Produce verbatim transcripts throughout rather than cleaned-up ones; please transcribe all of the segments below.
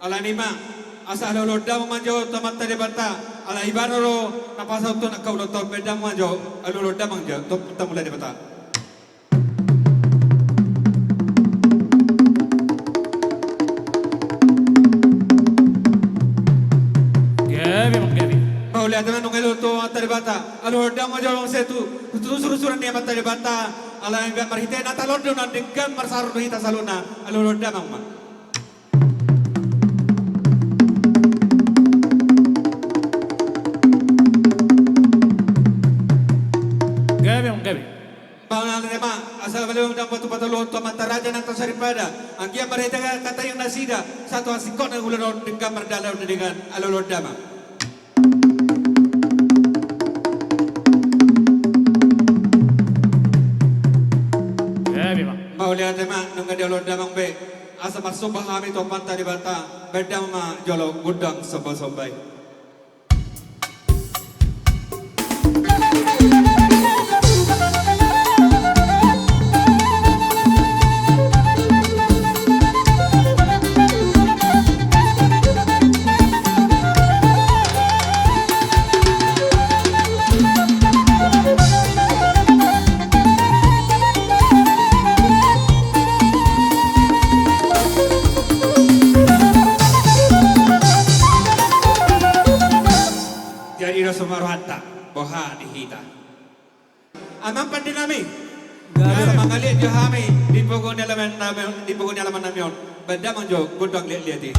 Alani i ma, asa alualu damang ma jo tu Amanta Debata, ala Ibana do na pasahathon angka ulaonta on. Baen damang ma jo, alualu damang jo tu Amanta Debata. Gabe ma, gabe. Mauliate ma nunga alualu tu Amanta Debata, alualu damang ma jo, asa tu, tu surusuran ni Amanta Debata, ala marhite Natal on do na denggan marsaor tu hita saluhutna, alualu damang ma. Gabe ma, gabe. Mauliate ma, asa alualu damang ma tu patoluhon tu amanta raja nang tu saripada, anggiat marhite hataionta nasida, sahat tu hasingkotna ulaon on denggan mardalan na denggan, alualu damang. Gabe ma. Mauliate ma, nunga dialualu damang be. Asa marsomba hami tu Amanta Debata, baen damang ma jolo gondang sombasomba i. Jadi do so ma rohanta, boha di hita. Amang pande nami. Gabe. Asa mangaliat jo hami di pogu ni alaman nami, di pogu ni alaman nami on. Baen damang jo gondang liatliat i.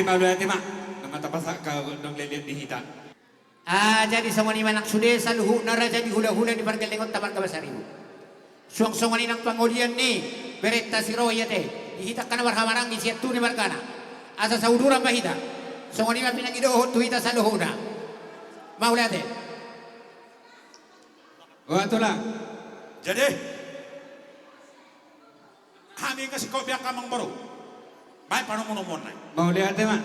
Mauliate ma, nunga tapasahat angka gondang leleng di hita. Ah, jadi songon i ma nang sude saluhutna raja ni hulahula ni pargellengonta marga Pasaribu. Suang songon i nang pangolian ni berenta Siroha i ate, di hita angka na marhahamaranggi sian tu ni margana. Asa sauduran ma hita. Songon i ma pinangidohon tu hita saluhutna. Mauliate. Ua tulang. Jadi, hami angka singkop i angka amangboru. Baen panomunomuonna i. Mauliate ma.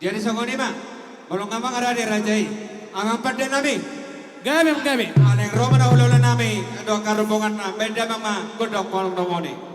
Jadi songon i ma. Molo nga mangarade raja i, amang pande nami. Gabe, gabe. Alai ro ma na hulahula nami dohot angka rombonganna, baen damang ma gondang panomunomuon i.